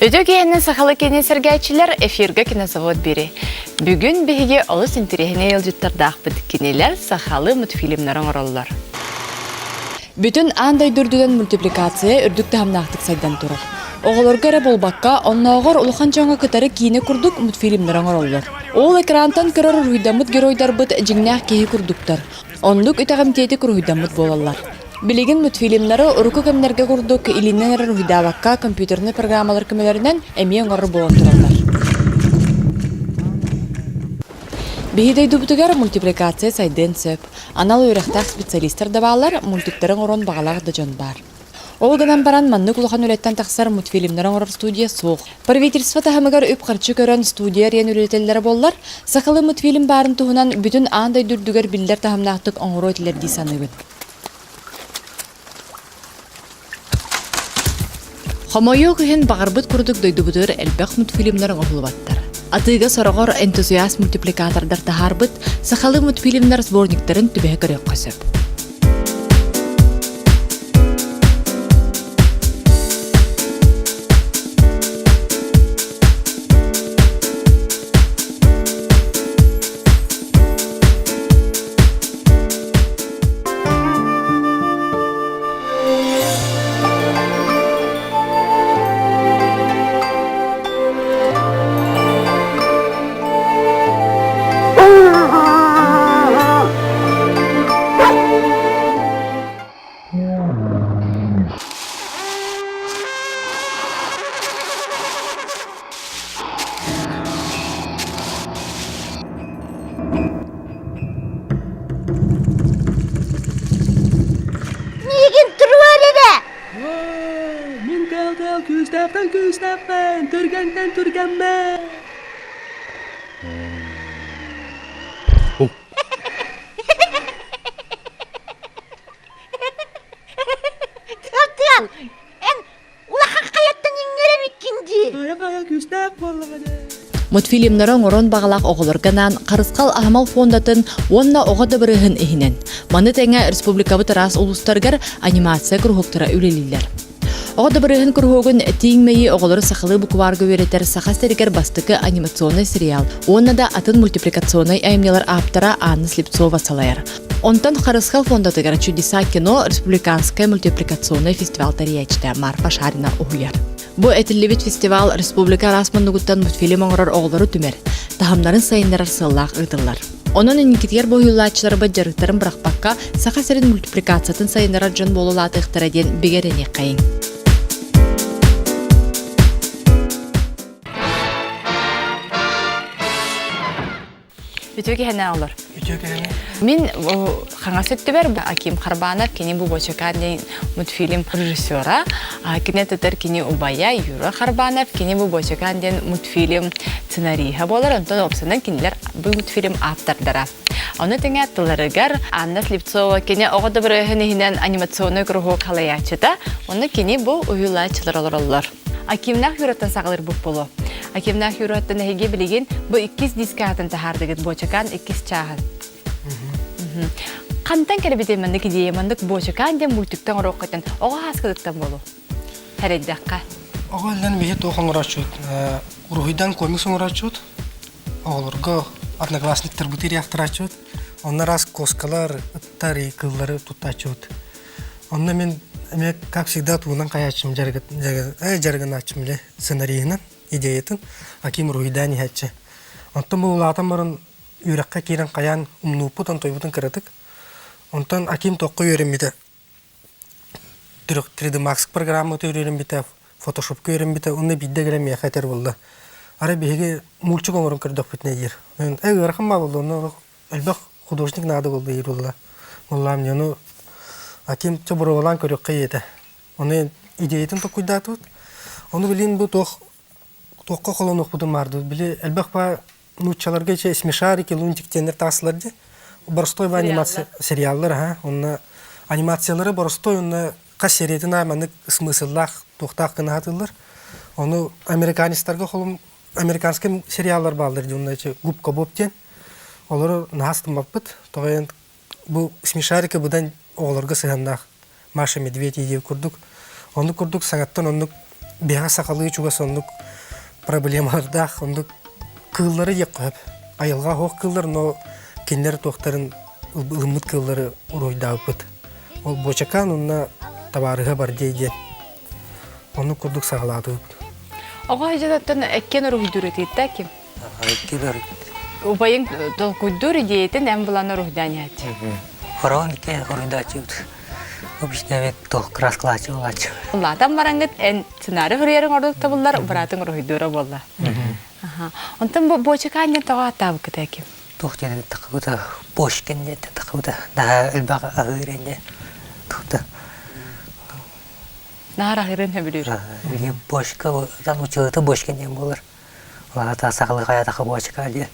Үтүө киһинэн сахалы киинин сэргээччилэр эфиргэ кинозавод бири. Бүгүн биһиги олус интэриэһинэй ыалдьыттардаахпыт. Кинилэр сахалы мультфильмнары оҥороллор. Бүтүн аан дойду үрдүнэн мультипликация үрдүк таһымнаахтык сайдан турар. Оҕолорго эрэ буолбакка, оннооҕор улахан дьоҥҥо кытары киинэ курдук мультфильмнары оҥороллор. Ол экрантан көрөр уруһуйдаммыт геройдарбыт дьиҥнээх киһи курдуктар. Оннук итэҕэмтиэтик уруһуйдаммыт буолаллар. Билигин мультфильмнары урукку кэмнэргэ курдук илиинэн эрэ уруһуйдаабакка, компьютернай программалар көмөлөрүнэн эмиэ оҥорор буолан тураллар. Биһи дойдубутугар мультипликация сайдыан сөп. Анал үөрэхтээх специалистар да бааллар, мультиктары оҥорон баҕалаах да дьон баар. Ол гынан баран, маннык улахан үлэттэн тахсар мультфильмнары оҥорор студия суох. Правительство таһымыгар үп-харчы көрөн студия арыйан үлэлэтэллэрэ буоллар, сахалыы мультфильм баарын туһунан бүтүн аан дойду үрдүгэр биллэр таһымнаахтык оҥоруо этилэр дии саныыбын. Хомойуох иһин, баҕарбыт курдук дойдубутугар элбэх мультфильмнар оҥоһуллубаттар. Атыыга сороҕор энтузиаст мультипликатордар таһаарбыт сахалыы мультфильмнар сборниктарын түбэһэ көрүөххэ сөп. Миигин туруор эрэ! Мин тыал-тыал күүстээхтэн күүстээхпин, түргэнтэн түргэммин! Тыал-тыал, эн улахан хайаттан иҥнэр эбиккин дии. Хайа-хайа күүстээх буоллаҕа Мультфильмнары оҥорон баҕалаах оҕолорго анаан Харысхал аһымал фондатын уонна оҕо дыбарыаһын иһинэн. Маны тэҥэ республикабыт араас улуустарыгар анимация куруһуоктара үлэлииллэр. Оҕо дыбарыаһын куруһуогун Тииҥ мэйии оҕолору сахалыы букварга үөрэтэр Саха сиригэр бастакы анимационнай сериал уонна да атын мультипликационнай айымньылар ааптара Анна Слепцова салайар. Онтон Харысхал фондатыгар Чудеса кино республиканскай мультипликационнай фестивал тэрийээччитэ Марфа Шарина уһуйар. Бу этиллибит фестивал республика араас муннугуттан мультфильм оҥорор оҕолору түмэр, таһымнарын сайыннарар сыаллаах ыытыллар. Онон инникитигэр буһуйуллааччыларбыт дьарыктарын бырахпакка, Саха сирин мультипликациятын сайыннарар дьон буолулаатыахтара диэн бигэ эрэниэххэйиҥ. Үтүө киһинэ олор. Үтүө киһини. Мин хаҥас өттүбэр Аким Харбанов, кини бу Бочакан диэн мультфильм режиссера. Кини тытар кини убайа Юра Харбанов, кини бу Бочакан диэн мультфильм сценариһа буолар. Онтон опсанан кинилэр бу мультфильм ааптардара. Ону тэҥэ тылларыгар Анна Слепцова кини оҕо дыбарыаһын иһинэн анимационный кругу халайааччыта. Онно кини бу уһуйулааччылар олороллор. Акимнаах Юраттан саҕалыырбыт буолуо. Акимнаах Юраттан эһиги билигин бу иккис дискаатын таһаардыгыт Буочакаан иккис чааһын. Хантан кэлбитий маннык идея, маннык Буочакаан диэн мультиктан оруоххайтан оҕо ааскытыттан буолуо? Сэрэйдэххэ. Оҕо иллэн биһи туох оҥорооччут? Уруһуйдан комикс оҥорооччут, оҕолорго одноклассниктарбыт ириэхтарааччыбыт. Онно араас куоскалар, ыттар, кыыллары туттааччыбыт. Онно мин эмиэ как всегда тугунан хайааччым дьарыгынааччым илэ сценариһынан, идеятын Аким уруһуйдаан иһээччи. Онтон бу улаатан баран үөрэххэ киирэн хайаан умнууппут, онтойбутун кыратык. Онтон Аким туохха үөрэммитэ 3D Max программата үөрэммитэ, Photoshopка үөрэммитэ, уонна биирдэ кэлэн миэхэ этэр буолла. Арай биһиги мультик оҥорон көрдөхпүтүнэ диир. Э ыарахан баа буолла, онно элбэх художник наада буолла диир буолла. Буоллаам дьону Аким чэ боруобалаан көрүөххэ ийэтэ. Ону идеятын толкуйдаатыбыт. Ону билин бу туох туохха холонуохпутун маардыбыт. Били элбэх ба нууччаларга ичэ смешарики, лунтик диэннэр таасылар дии. Боростой ба анимация сериаллар аха. Онно анимациялары боростой онно хас сериятын аайы маннык смысллаах туохтаах гына сатыыллар. Ону американецтарга холум американскай сериаллар бааллар дии онно Губка Боб диэн. Олору наһаа астыммаппыт. Тоҕо диэн бу смешарики быдан оҕолорго сыһыаннаах Маша Медведь диир курдук. Оннук курдук саҥаттан оннук Биһиэхэ сахалыы чугас оннук проблемалардаах оннук кыыллары диэххэ сөп. Айылҕа оһох кыыллар, но кинилэр туохтарын ылыммыт кыыллары уруһуйдаабыппыт. Ол Буочакаан уонна табаарыһа Бардей диэн. Оннук курдук саҕалаатыбыт. Оҕо сылдьан эккен уруһуйдуур этиитта ким? Эккен Убайыҥ толкуйдуур идеятын эн булан уруһуйдаан иһээччи. Хорон икки уруһуйдааччыбыт. Обычно туох краскалааччы булааччы. Улаатан бараҥҥыт эн сценарий суруйарыҥ ордук табыллар, быраатыҥ уруһуйдуура буолла. Онтон бу Буочакаан диэн тоҕо ааттаабыккыта ким? Туох диэн тахыбыта Пушкин диэн тахыбыта наһаа элбэх аһыыр инде тухта Наар аһыырын сөбүлүүр. Били бочка там училыта бочка диэн буолар. Улаата сахалыы хайатаха бочка диэн.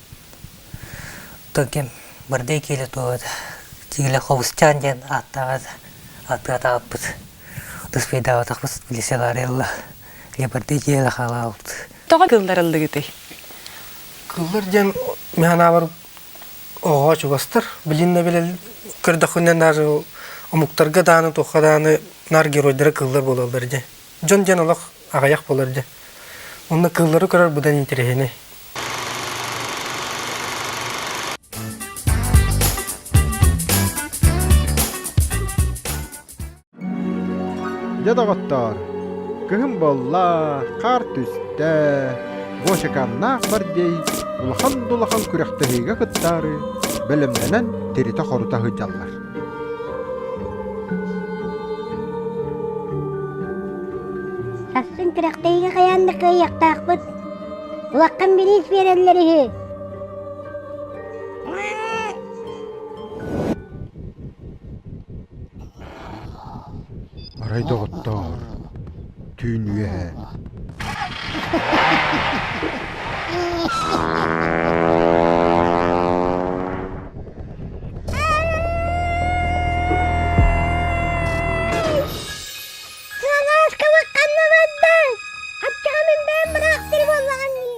Токим бардей киилэ туота киилэ хобусчаан диэн ааттааҕа аттыатаабыппыт. Туспейдаабатахпыт билиселарелла. Лебардей киилэ хаалаабыт. Тоҕо кылларыллыгытый? Кыллар диэн мин санаабар оҕоҕо чугастар. Билин да билэл көрдөххүнэ даже омуктарга дааны туохха дааны наар геройдара кыллар буолаллар дьэ. Дьон диэн олох аҕыйах буолар дьэ. Онно кыллары көрөр быдан интэриэһинэй. Дьэ доҕоттоор, кыһын буолла, хаар түстэ, Гошиканнаах Бардей улахан да улахан күрэхтэһиигэ кыттаары бэлэмнэнэн тиритэ-хорута сылдьаллар. Сарсын күрэхтэһиигэ хайаан да кыайыахтаахпыт. Улахан бириис биэрэллэр үһү. Арай доҕоттоор, түүн үөһэ Сыанаскабыт ханна барда? Хаччаҕа мин бэйэм быраах сири буоллаҕым дии.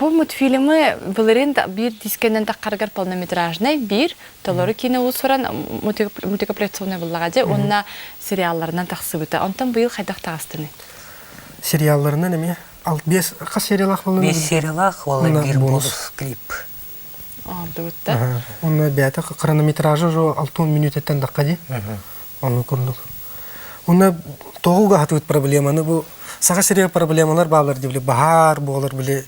Бу мультфильмы былырыын биир дискэнэн таххарыгар полнометражнай биир толору киинэ уус-уран мультипликационный буллаҕа дьэ уонна сериалларынан тахсыбыта. Онтон быйыл хайдах таҕыстыный? Сериалларынан эмиэ биэс хас сериялаах буолла? Биэс сериялаах уонна биир бонус клип. Оҥордубуттар. Уонна бэйэтэ хронометража уже 60 мүнүүтэттэн тахха дии. Оннук курдук. Уонна тоҕо угаһатыбыт проблеманы бу Саха сиригэр проблемалар бааллар дии били баһаар буолар били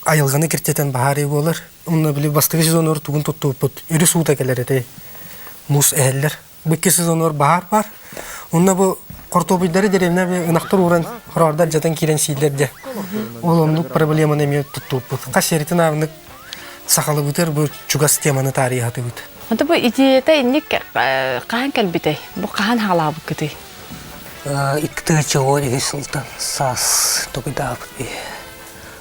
айылҕаны киртитэн баһаарыы буолар. Уонна били бастакы сезонугар тугун туттубуппут өрүс уута кэлэр этэй. Муус эһэллэр. Бу икки сезонугар баһаар баар. Онно бу хортуопуйдары деревня ынахтар ууран хороордар дьатан киирэн сииллэр дьэ. Ол оннук проблеманы эмиэ туттубуппут. Хас сиэритин аабынык сахалыбытыгар бу чугас теманы таарыйаһатыбыт. Онто бу идеята инник хаһан кэлбитэй? Бу хаһан хаалаабыккытый? 2013 сылтан саас токуйдаабыт би.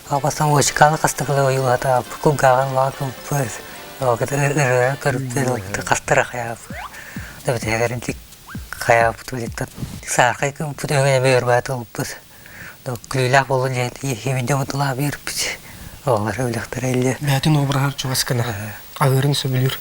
Абасан очканы хастыкылы ойуулатаап, кулгааҕын лаакылпыт, ырыа көрүптэр хастара хайаап. Дэбитэгэрин тик хайаапыт билиттан саархай күмпүт өҥө эме өрбаат ылбыт. Күлүүлээх болун диэн химинде мутулаа биэрбит. Оҕолор өлөхтөрө илле. Бээтин обраһар чугас гына аһыырын сөбүлүүр.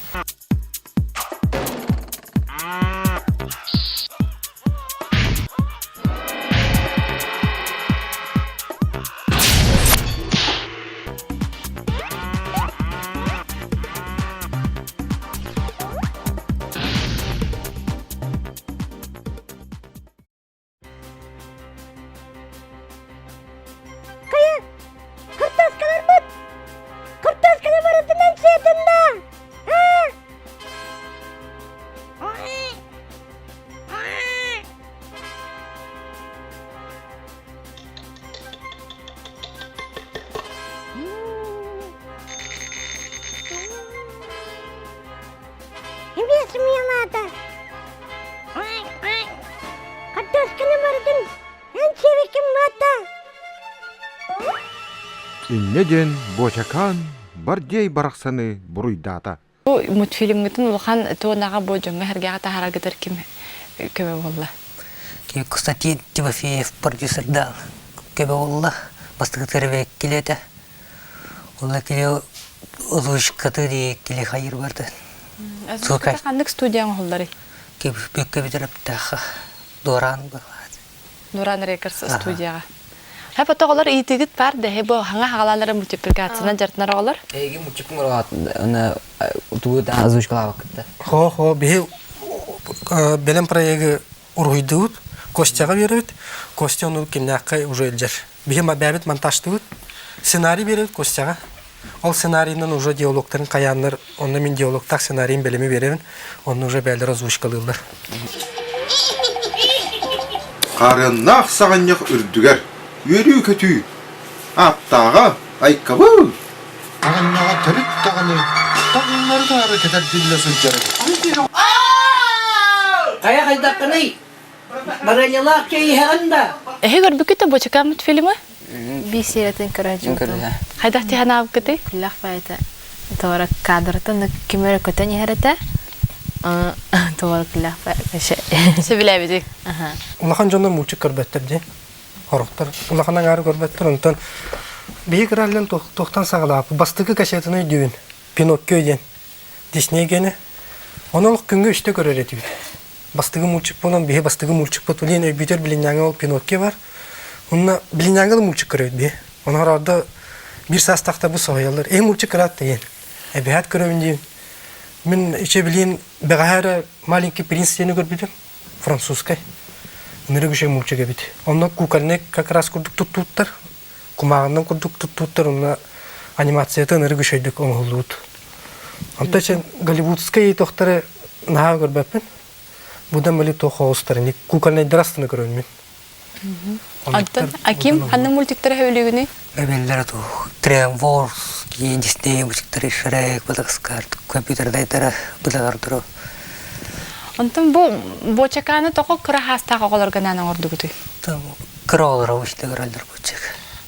Хайа, хартааскаларбыт! Хартаасканы барытынан сиэтин да! Эмиэ сымыйалаата. Хартаасканы барытын эн сиэбиккин баата. Инньэ диэн Буочакаан Бардиэй барахсаны буруйдаата. Бу мультфильмҥытын улахан туонаҕа бу дьоҥҥо-сэргэҕэ таһаараргытыгар ким көмө буолла? Константин Тимофеев продюсердаан көмө буолла. Бастакы төрөбөк килиэтэ. Онно кини озвучкаты дии кили хайыр барда. Озвучката ханнык студия оҥоһулларый? Бүккэ бүтэр аптаах дуораан баҕалаат. Нуран Рекордс студияҕа. Хэп оҕолор иитигит бар дэһи бу хаҥа хагалаанара мультипликациянан дьарытынар оҕолор. Эйиги мультикум аны тугу да озвучкалаабаккыт да. Хо хо биһи бэлэм проегы уруһуйдуубут, Костяҕа биэрэбит, Костя ону кимнээххэ уже илдьэр. Биһи бэйэбит монтажтыыбыт, сценарий биэрэбит Костяҕа. Ол сценарийынан уже диалогтарын хайааннар, онно мин диалогтаах сценарийын бэлэми биэрэбин, онно уже бэйэлэр озвучкалыыллар. Хаарыаннаах саҕынньах үрдүгэр үөрүү-көтүү, ааттааҕа айкабыл! Аҕыннаҕа төрүт даҕаны таҥнары-таары кэтэрдиллэ сылдьар эбит. Хайа хайдаххыный? Барыанньалаах чэй иһэҕин да? Эһи көрбүккүт да Бочука мультфильмы? Биир сериятын көрө Хайдах тиһанаабыккытый? Күллэх баайта туора кадртан ким эрэ көтөн иһэр этэ. Туора күллэх Сөбүлээбитиҥ. Улахан дьоннор мультик көрбөттөр дии. Хорохтор улахан аҥаары көрбөттөр. Онтон биһи кыраллан туохтан саҕалааппыт. Бастакы кассетаны өйдүүбүн. Пиноккио диэн. Дисней гене. Ону олох күҥҥэ үстэ көрөр этибит. Бастакы мультик буолан биһи бастакы мультикпыт билин өйбүтэр билиннээҥҥэ ол Пиноккио бар. Онно билиннээҥҥэ да мультик көрөбүт биһи. Ону ордо биир саастаахтар бу соһуйаллар. Эһи мультик кыраат диэн. Эбэһээт көрөбүн диэн. Мин иче билин бэҕэһээ эрэ Маленький принц диэни көрбүтүм. Французскай. Ынырык үчүгэй мультик эбит. Онно кукольник как раз курдук туттууттар. Кумааҕынан курдук туттууттар онно анимацията ынырык үчүгэйдик оҥоһуллубут. Онтон сен голливудскай тохтары наһаа көрбөппүн. Будан били туох оҕустарын кукольнайдары астына көрөммүн мин. Онтон Аким ханнык мультиктары сөбүлүүгүнүй? Эбэллэр туох DreamWorks, Disney мультиктары Шрек, Мадагаскар, компьютердайдара быдагардыру. Онтон бу Бочаканы тоҕо кыра хаастаах оҕолорго анаан оҥордугутуй? Кыра оҕолоро ушта көрөллөр бочак.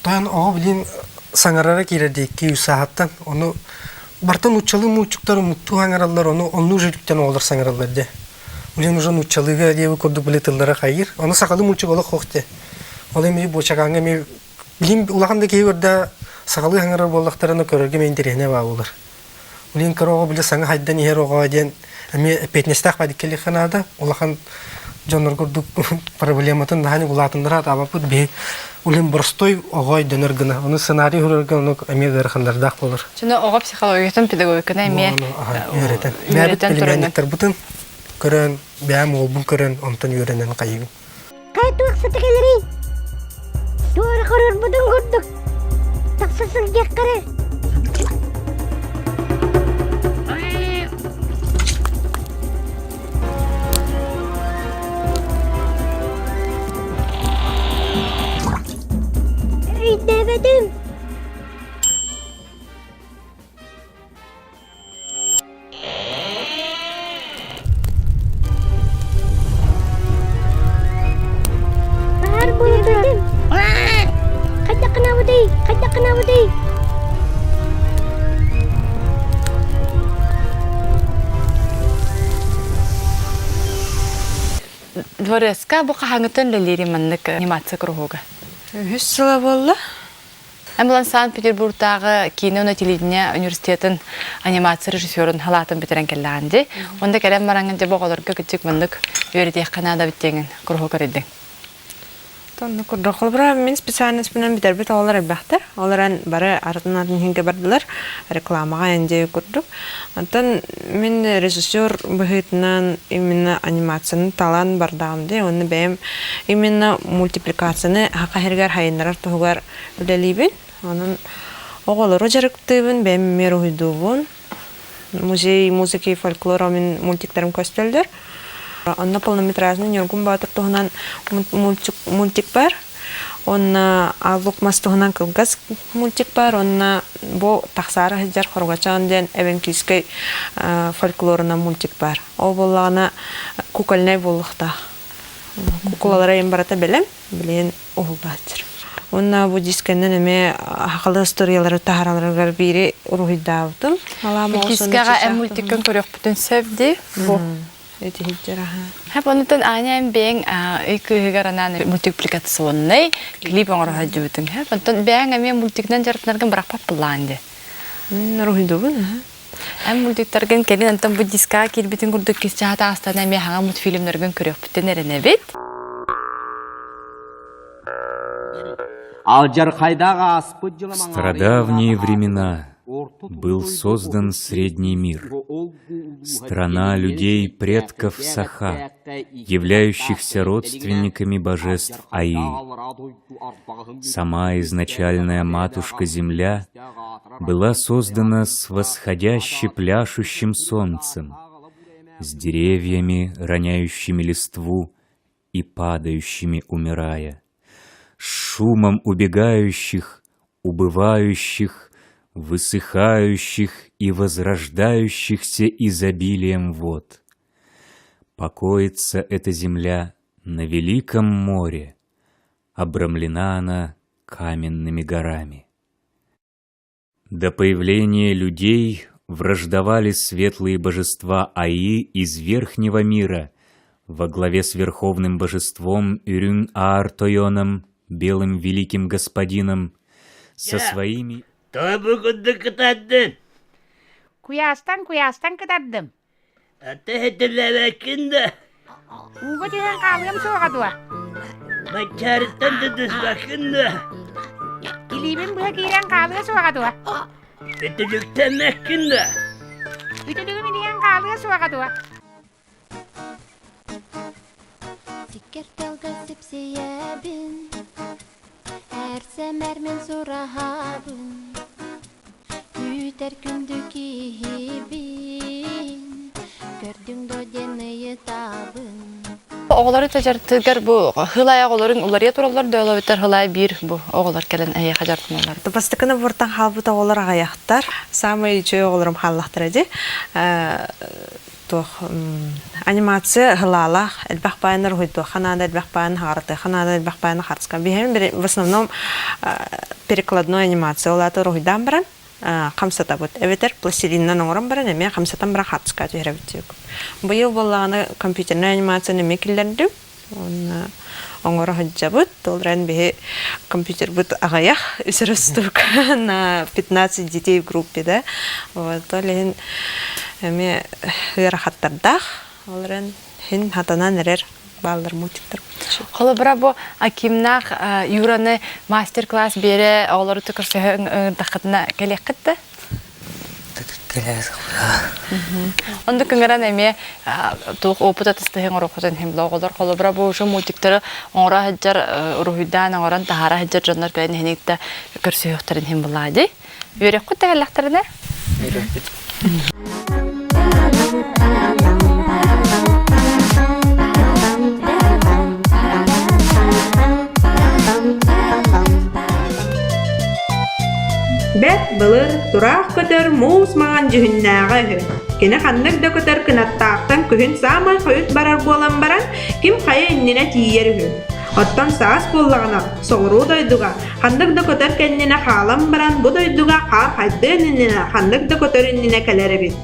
Тойон оҕо билин саҥарара киирэр диэки сааһыттан ону бартан нууччалыы мууччуктар муктуу саҥараллар ону оннуу жирүктэн оҕолор саҥараллар дьэ. Билин уже нууччалыыга диэби курдук били тыллара хайыр. Ону сахалыы мууччук олох хоох дьэ. Ол эми бочакааҥҥа эми билин улахан да киһи көрдө сахалыы саҥарар буоллахтарына көрөргө эмиэ интэриэһинэй баа буолар. Билин кыра оҕо били саҥа хайдан иһэр оҕо диэн эмиэ эппиэтинэстээх бадиккэлиэххэ наада. Улахан дьоннорго ордук проблематын наһаа улаатыннара атаабаппыт биһи улин боростой оҕо өйдөнөр гына. Ону сценарий суруйарга ону эмиэ ыараханнардаах буолар. Чуну оҕо психологиятын, педагогиканы эмиэ үөрэтэн. Бэйэбит племянниктарбытын көрөн, бэйэм уолбун көрөн, онтон үөрэнэн хайыыбын. Хайа туох сыта кэлэрий? Туора көрөрбүтүн курдук тахса сылдьыаххара. Өйдөөбөтүм. Баар буолбутум. Хайдах гынабытый? Хайдах гынабытый? Дворецка бу хаһааҥҥыттан үлэлиир маннык анимация куруһуга? Үһүс сыла буолла. Эн булан Санкт-Петербургтааҕы киинэ уонна телевидение университетын анимация режиссерун халаатын бүтэрэн кэллэҕин дии. Онда кэлэн бараҥҥын дьэ бу оҕолорго кырдьык маннык үөрэтиэххэ наада эбит диэҥин куруһуок көрүйдүҥ. Онно курдук. Холобура, мин специальностьпынан бүтэрбит оҕолор элбэхтэр. Ол эрэн бары атын-атын иһингэ бардылар. Рекламаҕа эндиэ курдук. Оттон мин режиссер быһыытынан именно анимацияны талан бардаҕым дии. Уонна бэйэм именно мультипликацияны саха сиригэр сайыннарар туһугар үлэлиибин. Онон оҕолору дьарыктыыбын, бэйэм эмиэ уруһуйдуубун. Музей музыки и фольклора мин мультиктарым көстөллөр. Онно полнометражный Ньургун Боотур туһунан мультик, мультик бар. Онно Аллук мас туһунан кылгас мультик бар. Онно бу тахсаары сылдьар Хоругачаан диэн эвенкийскэй фольклорунан мультик бар. Ол буоллаҕына кукольнай буолуохтаах. Кукулалара им барыта бэлэм. Билигин уһуллааччыр. Уонна бу дискэннэн эмиэ сахалыы остуоруйалары таһаараларыгар биири уруһуйдаабытым. Дискэҕэ эн мультиккын көрүөхпүтүн сөп дии. Бу. Итиһиджер аха. Хэп онутан Аня эн бэйэҥ ый кыыһыгар анаан мультипликационнай клип оҥоро сылдьыбытыҥ. Хэп онтон бэйэҥ эмиэ мультигынан дьарыктанаргын бырахпат былаан дии. Уруһуйдуубун аха. Эн мультиктаргын кэлин онтон бу дискаҕа киирбитин курдук кисчаһа таастана эмиэ хаҥа мультфильмнаргын көрүөхпүтүн эрэнэбит. В стародавние времена был создан Средний мир, страна людей предков Саха, являющихся родственниками божеств Аи. Сама изначальная матушка-Земля была создана с восходяще пляшущим солнцем, с деревьями, роняющими листву и падающими, умирая, с шумом убегающих, убывающих, высыхающих и возрождающихся изобилием вод. Покоится эта земля на великом море, обрамлена она каменными горами. До появления людей враждовали светлые божества Аи из верхнего мира во главе с верховным божеством Үрүҥ-Аар Тойоном, белым великим господином, со своими... Куйаастан куйаастан кытардым. Аты да. Ууга түһэн хаалыам суоҕа дуо? Маччаарыттан тутуспаккын да. Илиибин быһа киирэн хаалыа суоҕа дуо? Үтүлүктэммэккин да. Үтүлүгүм иһэн хаалыа суоҕа дуо? Сиккэр тылга сипсийэбин, эр-сэмэр мин сураһабын, күүтэр күндү киһибин, көрдүҥ дуо диэн ыйытабын. Оҕолору дьартыгар бу хылай оҕолорун уларыйа тураллар дөөлөбүттэр хылай биир бу оҕолор кэлэн эһиэхэ дьартыналлар. Бастакы набортан хаалбыт оҕолор аҕыйахтар. Саамай үчүгэй оҕолорум хааллахтара дии. Туох анимация ылаалаах элбэх баайынар уһуйдуохха наада, элбэх баайын хаҕаратыахха наада, элбэх баайын харска. Биһиэм в основном перекладной анимация ол аата уруһуйдаан баран хамсатабыт. Эбэтэр пластилинынан оҥорон баран эмиэ хамсатан баран хаартыска түһэрэбит диэбит. Быйыл буоллаҕына компьютернай анимацияны эмиэ киллэрдим. Уонна оҥоро сылдьабыт. Ол эрэн биһи компьютербыт аҕыйах үс ростук на 15 детей в группе да. Вот ол иһин эмиэ ыарахаттардаах. Ол эрэн иһин хатанан эрэр бааллар мультиктар. Холобура бу Акимнаах Юраны мастер-класс биэрэ оҕолору көрсөһө ыҥырдаххытына кэлиэххит да? Онду кыҥыран эмиэ туох опыт атастаһын оҥоруоххутун иһин оҕолор холобура бу ушу мультиктары оҥоро сылдьар уруһуйдаан оҥорон таһаара сылдьар дьоннор кэлэн иһиникта көрсүһүөхтэрин иһин булаа дии. Үөрөххүт да кэллэхтэринэ? Үөрөхпүт. Бэрт былыр тураах көтөр муус маҥан дьүһүннээҕэ үһү. Кини ханнык да көтөр кынаттаахтан күһүн саамай хойут барар буолан баран, ким хайа иннинэ тиийэр үһү. Оттон саас буоллаҕына, соҕуруу дойдуга ханнык да көтөр кэннинэ хаалан баран, бу дойдуга хаар хайдыан иннинэ ханнык да көтөр иннинэ кэлэр эбит.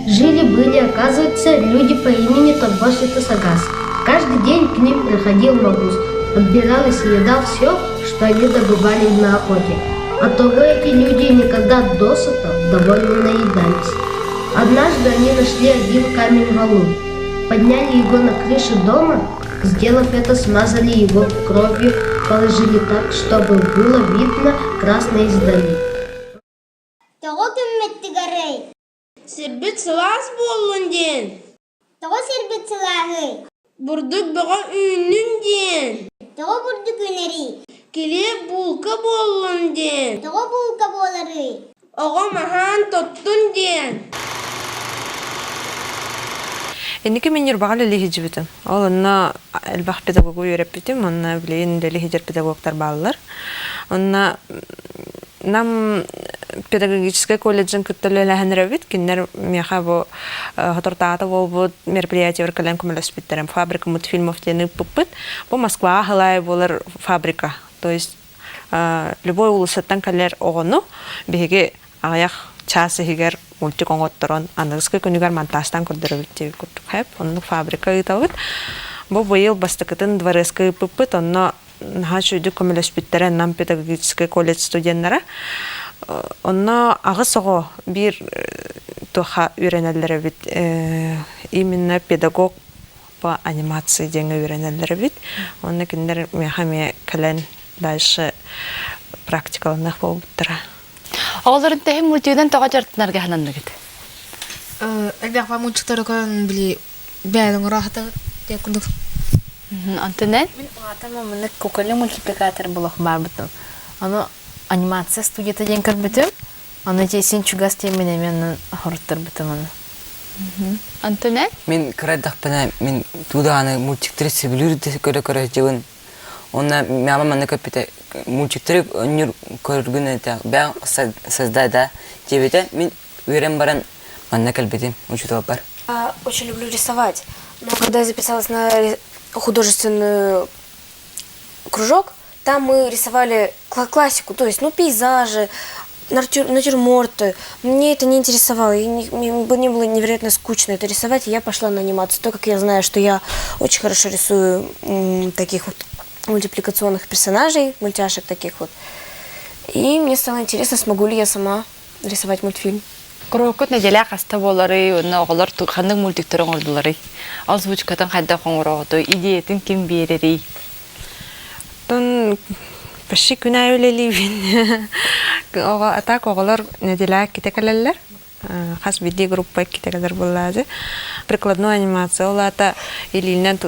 Жили-были, оказывается, люди по имени Торбос и Тасагас. Каждый день к ним приходил Магуз, подбирал и съедал все, что они добывали на охоте. Оттого эти люди никогда досыта довольно наедались. Однажды они нашли один камень валун, подняли его на крышу дома, сделав это, смазали его кровью, положили так, чтобы было видно красное издали. Тоҕо күммүттүгэрий? Сирбит сылаас буоллун диэн. Тоҕо сирбит сылааһый? Бурдук бөҕө үүннүн диэн. Тоҕо бурдук үүнэрий? Килиэп буулка буоллун диэн. Тоҕо буулка буоларый? Оҕом аһаан тоттун диэн. Инники мин Ньурбаҕа үлэлии сылдьыбытым. Ол онно элбэх педагогу үөрэппитим, онно билигин үлэлии сылдьар педагогтар бааллар. Онно Нам педагогическай колледжын кытта үлэлэһэн эрэбит. Кинилэр миэхэ бу соторутааҕыта буолбут мероприятиебар кэлэн көмөлөспүттэрэ. Фабрика мультфильмов диэн ыыппыппыт. Бу Москваҕа халаайы буолар фабрика. То есть любой уулуссаттан кэлэр оҕону биһиги аҕыйах чаас иһигэр мультик оҥотторон аныгыскы күнүгэр монтажтаан көрдөрөбүт диэбит курдук хэп. Оннук фабрика ыытабыт. Бу быйыл бастакытын дворецка ыыппыппыт. Онно наһаа үчүгэйдик көмөлөспүттэрэ Нам педагогическай колледж студеннара. Онно аҕыс оҕо биир туохха үөрэнэллэр эбит. Именно педагог. по анимации диэҥҥэ үөрэнэллэр эбит. Онно кинилэр миэхэ эмиэ кэлэн дальше практикаланыах буолбуттара. Оҕолорун тэһин мультигынан тоҕо дьарыктанарга сананныгыт? Элбэх мультиктары көрөн били бэйэҥ ыраахтан диэн курдук. Антонен? Мин улаатан маннык кукольный мультипликатор булах баарбытым. Аны анимация студията диэн көрбүтүм. Аны син чугас диэммин эмиэ онон хоруттарбытым аны. Антонен? Мин кыра эрдэхпинэ мин туудааны мультиктары сөбүлүүр да көрө-көрө сылдьабын. Уонна мама манна көппүтэ мультиктары өнньүр көргүн этэ бэйэҥ создай да диэбитэ мин үөрэн баран манна кэлбитим учууталбар. Очень люблю рисовать, но когда я записалась на художественный кружок, там мы рисовали классику, то есть, ну, пейзажи, натюрморты. Мне это не интересовало, и не, мне было невероятно скучно это рисовать, и я пошла на анимацию. Так как я знаю, что я очень хорошо рисую таких вот мультипликационных персонажей, мультяшек таких вот. И мне стало интересно, смогу ли я сама рисовать мультфильм. Куруһуккут нэдиэлэ хаста буоларый уонна оҕолор ханнык мультиктары оҥордуларый? Озвучкатын хайдах оҥороҕутуй? Идеятын ким биэрэрий? Оттон почти күн аайы үлэлиибин. Оҕо, а так оҕолор нэдиэлэ иккитэ кэлэллэр. Хас биирдии группа иккитэ кэлэр буоллаҕа Прикладной анимация ол аата илиинэн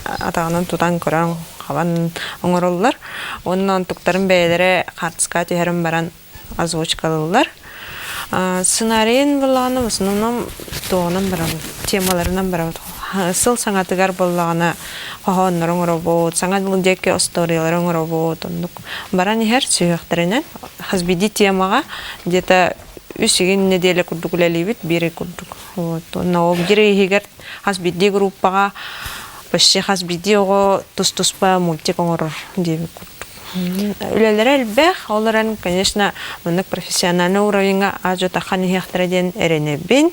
атаҕынан тутан көрөн хабан оҥороллор. Уонна онтуктарын бэйэлэрэ хаартыскаҕа түһэрэн баран озвучкалыыллар. Сценарийын буоллаҕына в основном туоҕунан барабыт, темаларынан барабыт. Сыл саҥатыгар буоллаҕына хоһооннору оҥоробут, саҥа дьыл диэки остуоруйалары оҥоробут, оннук баран иһэр сүһүөхтэринэн. Хас биирдии темаҕа где-то үс игин нэдиэлэ курдук үлэлиибит, биир ый курдук. Вот. Уонна ол биир ый иһигэр хас биирдии группаҕа почти хас биирдии оҕо тус-туспа мультик оҥорор диэбит курдук. Үлэлэрэ элбэх, ол эрэн, конечно, маннык профессиональный уровеньҥа аа-дьуо таххан иһиэхтэрэ диэн эрэнэбин.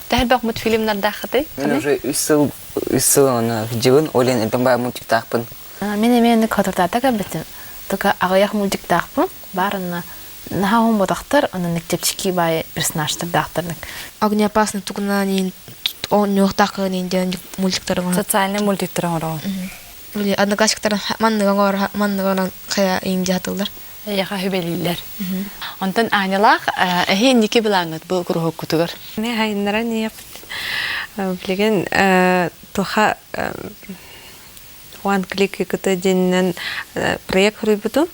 Төһө элбэх мультфильмнардааххытый? Мин уже үс сыл үс сыл аны сылдьыбын, ол иһин элбэх баай мультиктаахпын. Мин эмиэ инник хотурдаата көрбүтүм. Только аҕыйах мультиктаахпын. Баар онно наһаа уһун онон чэпчэки баай персонажтардаахтарнык. Огнеопасный тугунан оонньуохтаах диэн мультиктары Социальный мультиктары оҥороҕун. Били одноклассниктар манныгы оҥор манныгы онон хайа иҥдьи сатыыллар. Эйиэхэ сүбэлииллэр. Онтон Анялаах эһи инники былааҥҥыт бу куруһуоккутугар? Мин хайыннаран ийэппит. Билигин туха One Click КТ диэнинэн проект суруйбутум.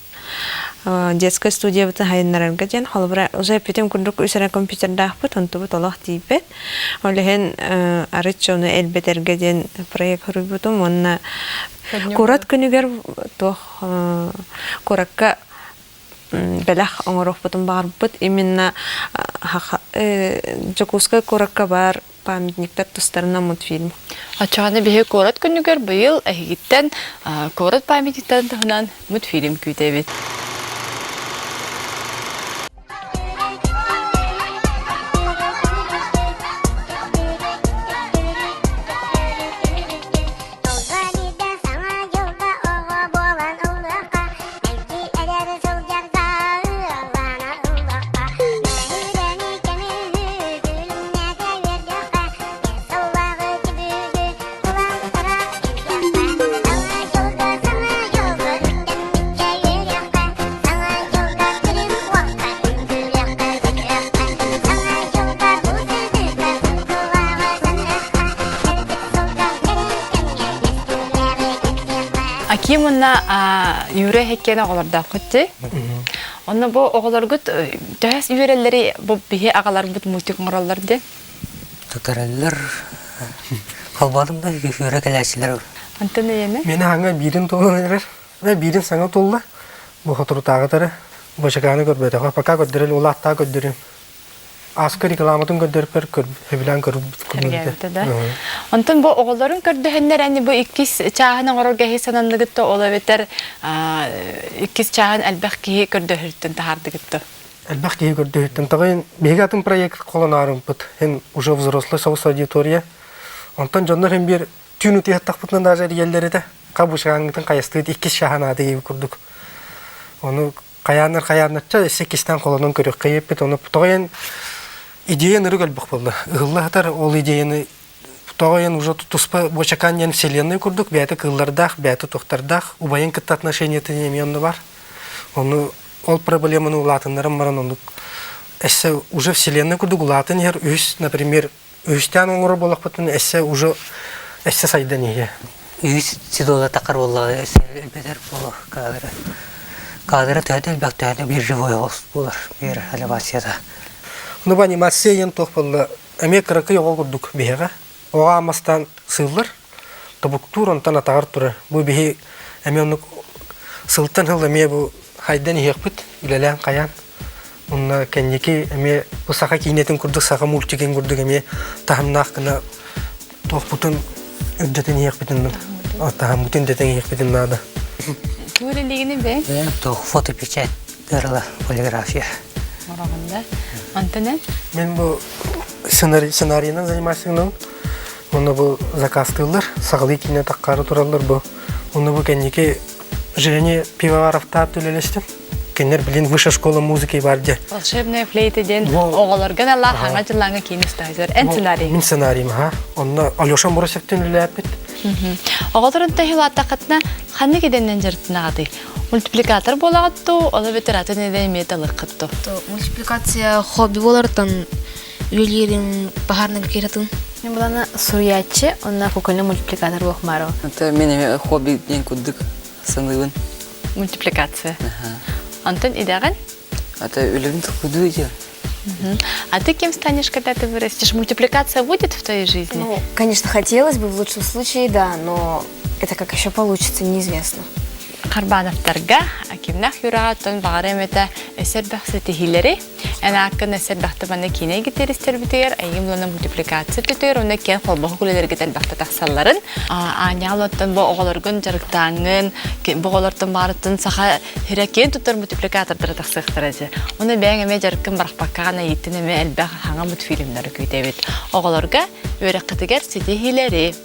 Детская студиябытын хайыннарарга диэн холобура уже эппитим курдук үс эрэ компьютердаахпыт, онтубут олох тиийбэт. Ол иһин арыт ону элбэтэргэ диэн проект суруйбутум уонна куорат күнүгэр туох куоракка бэлэх оҥоруохпутун баҕарбыт. Именно Дьокуускай куоракка баар памятниктар тустарынан мультфильм. Оччоҕуна биһи куорат күнүгэр быйыл эһигиттэн куорат памятниктарын туһунан мультфильм күүтэбит. Аким уонна Юра эһэккиэн оҕолордооххут дии. Онно бу оҕолоргут төһө үөрэллэри бу биһи аҕаларбыт мультик оҥороллор дии? Тутараллар. Холбоотум да үөрэ кэлээччилэр. Антон эйэни? Мени хаҥа биирин туолан эрэр. Биирин саҥа тулла. Бу соторутааҕытары бочакааны көрбөтөҕө. Пока көрдөрөл улааттаа көрдөрүм. Ааска рекламатын көрдөрпөр сөбүлээн көрбүт да. Онтон бу оҕолорун көрдөһөннөр ани бу иккис чааһын оҥорорго эһи сананныгыт да ол эбэтэр иккис чааһын элбэх киһи көрдөһөрүттэн таһаардыгыт да? Элбэх киһи көрдөһүттэн таҕайын биһиги атын проект холонаарымпыт эн уже взрослый соҕус аудитория. Онтон дьоннор эн биир түүн утуйаттахпытына даже эрийэллэр этэ. Хабышааңҥытын хайастыыт иккис чааһын ааты диэбит курдук. Ону хайааннар хайааннарча өссө иккистээн холонон көрүөххэ диэппит. Ону тоҕо идея нырык элбэх буолла. Ыһылла сытар ол идеяны. Тоҕо диэн уже туспа Бочакан диэн вселенная курдук бэйэтэ кыыллардаах, бэйэтэ туохтардаах, убайын кытта отношениетын эмиэ онно бар. Ону ол проблеманы улаатыннаран баран оннук эссе уже вселенная курдук улаатан иһэр үһүс, например, үһүстээн оҥорор буоллахпытына эссе уже эссе сайдан иһиэ. Үһүс сезона такар буоллаҕа эссе элбэтэр буолуо каадыра. Каадыра төһөтө элбэх төһөтө биир живой буолар биир анимацията. Ну бу анимация диэн туох буолла эмиэ кыракый оҕо курдук биһиэхэ. Оҕо аамастаан сыыллар, тобуктуур, онтон атаҕар турар. Бу биһи эмиэ оннук сылтан сыл эмиэ бу хайдан иһиэхпит, үлэлээн хайаан. Онно кэнники эмиэ бу саха киинэтин курдук, саха мультигын курдук эмиэ таһымнаах гына туохпутун үрдэтин иһиэхпитин таһыммытын үрдэтин иһиэхпитин наада. Тугу үлэлиигиний бэйэҥ? Туох фотопечать Ырла полиграфия. Мороҕунда. Онтон эн? Мен бу сценарийынан заниматься Онно бу заказтыыллар, саҕалыы киинэ таххаары тураллар бу. Онно бу кэнники Женя Пивоваровтаап үлэлэстим. Кинилэр билин высшая школа музыки бар дьэ. Волшебная флейта диэн оҕолорго налла хаҥа дьыллааҥҥа киин устаһызар. Эн сценарий? Мин сценарийым, аха. Онно Алеша Мурасевтин үлэлээппит. Оҕолорун таһылааттаххытына ханнык идэннэн дьарыктанаҕытый? Мультипликатор буолаҕыт дуу, ол эбэтэр атын идэ эмиэ талыаххыт дуу? Мультипликация хобби буолартан үлэлиирин баһаарнай кииратын. Мен буланы суруйааччы, онна кукольный мультипликатор буохмару. Это мен эме хобби диэн курдук саныыбын. Мультипликация. Онтон идэҕин? Это үлэбин токуйдуу идея. А ты кем станешь, когда ты вырастешь? Мультипликация будет в твоей жизни? Ну, конечно, хотелось бы в лучшем случае, да, но это как еще получится, неизвестно. Харбановтарга Акимнах Юраҕаттан баҕар эмэтэ эсэрбэх ситиһиилэри, эн ааккын эсэрбэхтэ манна киинэ гитаристэрбитигэр айым лана мультипликация түтүгэр уонна киэн холбоһук үлэлэргэ элбэхтэ тахсалларын аанньаал оттон бу оҕолоргун дьарыктааҥҥын бу оҕолортон баарыттан саха Хирэ киэн туттар мультипликатордара тахсыахтара дьэ. Уонна бэйэҥ эмиэ дьарыккын барахпаккаҕын айыыттан эмиэ элбэх хаҥа мультфильмнары күүтэбит. Оҕолорго үөрэххитигэр ситиһиилэри!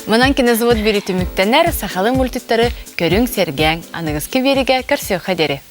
Манан кинозавод бири түмүктэнэр сахалыы мультиктары көрүҥ, сэргээҥ. Аныгыскы биэригэ көрсүөххэ диэри.